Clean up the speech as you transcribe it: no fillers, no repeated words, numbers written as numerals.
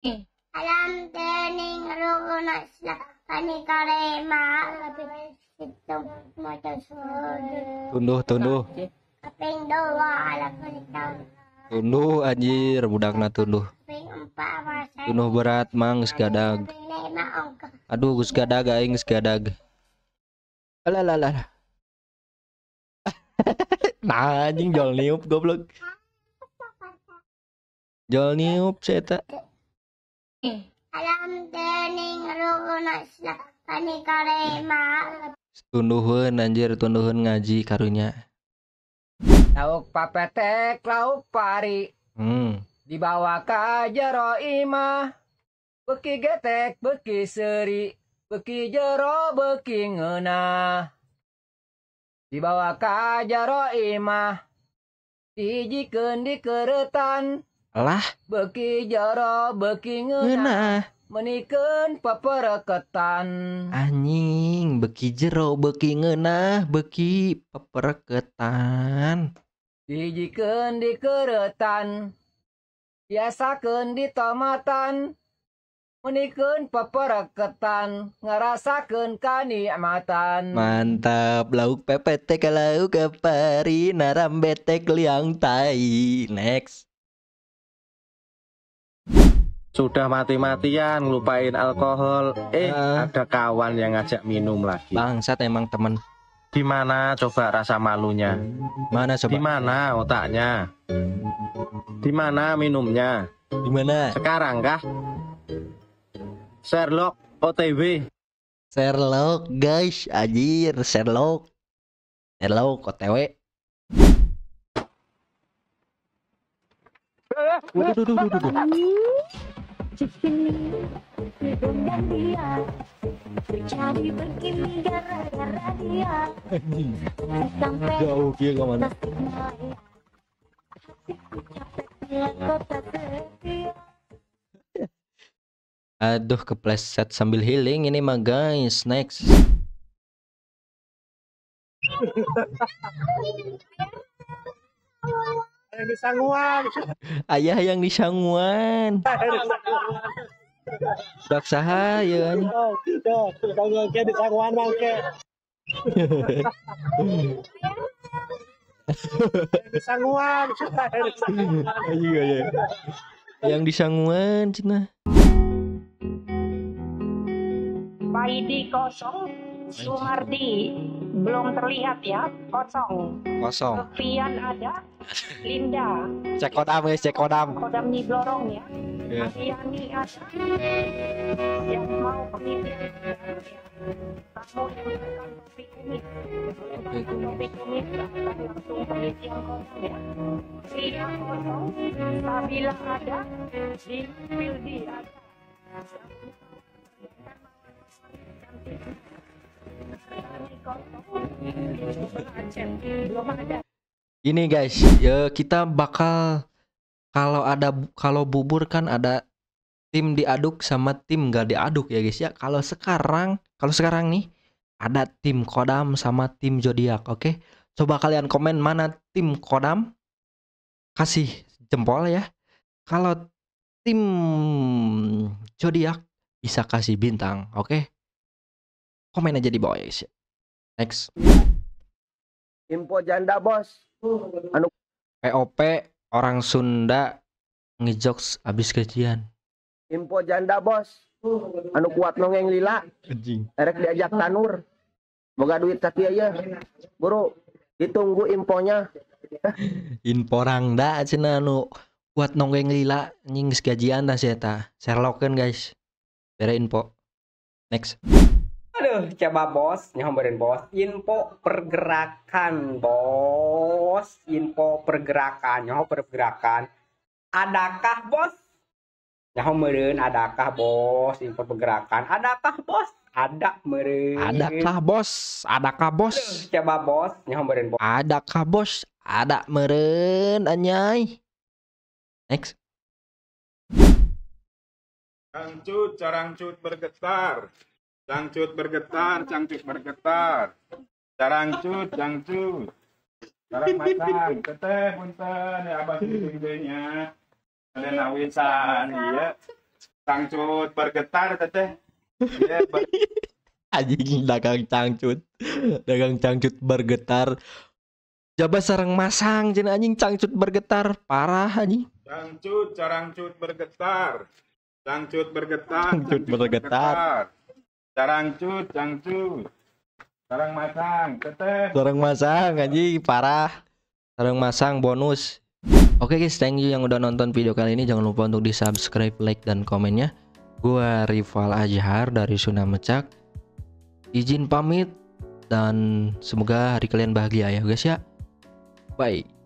Alam dening rukun Islam panikarema itu Tunduh tunduh. Kaping dua alam panikarema. Tunduh anjir budakna tunduh. Tunduh berat mang geus gadag. Aduh geus gadag aing geus gadag. Alah alah alah. Nah anjing jol niup goblok. Jol niup si eta. Alam dening rukun Islam panikarema. Tunduheun anjir tunduheun ngaji karunya. Lauk papetek lauk pari. Dibawa ka jero imah. Beuki getek beuki seuri, beuki jero beuki ngeunah. Dibawa ka jero imah. Dijikeun dikeureutan. Lah, beuki jero beuki ngeunah. Menikeun pepereketan. Anjing, beuki jero beuki ngeunah, beuki pepereketan. Dijikeun dikeureutan. Biasakeun ditomatan. Menikeun pepereketan, ngarasakeun kanikmatan. Mantap, lauk pepete lauk kepari, narambetek liang tai. Next. Sudah mati-matian ngelupain alkohol, ada kawan yang ngajak minum lagi. Bangsat emang temen. Di mana coba rasa malunya? Mana coba? Di mana otaknya? Di mana minumnya? Di mana? Sekarang kah? Sherlock OTW. Sherlock guys, anjir Sherlock. Sherlock OTW. Waduh, duh, duh, duh, duh. Jauh dia kemana? Aduh, kepleset sambil healing ini mah guys. Next. Yang disanguan. Ayah yang disanguan. Dak saha ya kan. Disanguan bangke. Disanguan. Iya iya. Yang disanguan cenah. Paidi kosong, Sumardi belum terlihat ya, kosong. Kosong. Fian ada, Linda. Cek kodam guys, cek kodam. Kodam Nyi Blorong ya. Yeah. Adiani ada. Yang mau pengisian ya. Kamu yang makan topi kumis, makan topi kumis, langsung pengisian kodam ya. Ria kosong, Sabila ada, di Pildi ada. Ini guys, ya kita bakal kalau bubur kan ada tim diaduk sama tim gak diaduk ya guys ya. Kalau sekarang nih ada tim Kodam sama tim Zodiak, oke? Coba kalian komen mana tim Kodam, kasih jempol ya. Kalau tim Zodiak bisa kasih bintang, oke? Komen aja di bawah ya guys. Next. Info janda bos. Anu POP orang Sunda ngejokes abis gajian. Info janda bos. Anu kuat nongeng lila. Anjing. Erek diajak tanur. Boga duit sakieu ya. Buru, ditunggu infonya. Info rangda cenah anu kuat nonggeng lila anjing geus gajian tah si eta. Sherlockeun guys. Bere info. Next. Aduh, coba bos, nyamperin bos, info pergerakan bos, info pergerakan, nyaho pergerakan. Adakah bos? Nyaho meureun adakah bos, info pergerakan. Adakah bos? Ada meureun. Adakah bos? Adakah bos? Aduh, coba bos, nyaho meureun bos. Adakah bos? Ada meureun anyai. Next. Cangcut, carangcut bergetar. Cangcut bergetar, cangcut bergetar. Carangcut, cangcut. Carang matang, teteh punten ya abah gedenya. Ada nawisan, iya. Cangcut bergetar teteh. Iya, Anjing dagang cangcut. Dagang cangcut bergetar. Jaba sareng masang cenah anjing cangcut bergetar. Parah anjing. Cangcut, carangcut bergetar. Cangcut bergetar, Cangcut bergetar. Carangcut, cangcut. Sarang masang, teteh. Sareng masang anjing parah. Sareng masang bonus. Oke guys, thank you yang udah nonton video kali ini. Jangan lupa untuk di subscribe, like, dan komennya. Gua Rival Azhar dari Sunda Mecak. Izin pamit dan semoga hari kalian bahagia ya guys ya. Bye.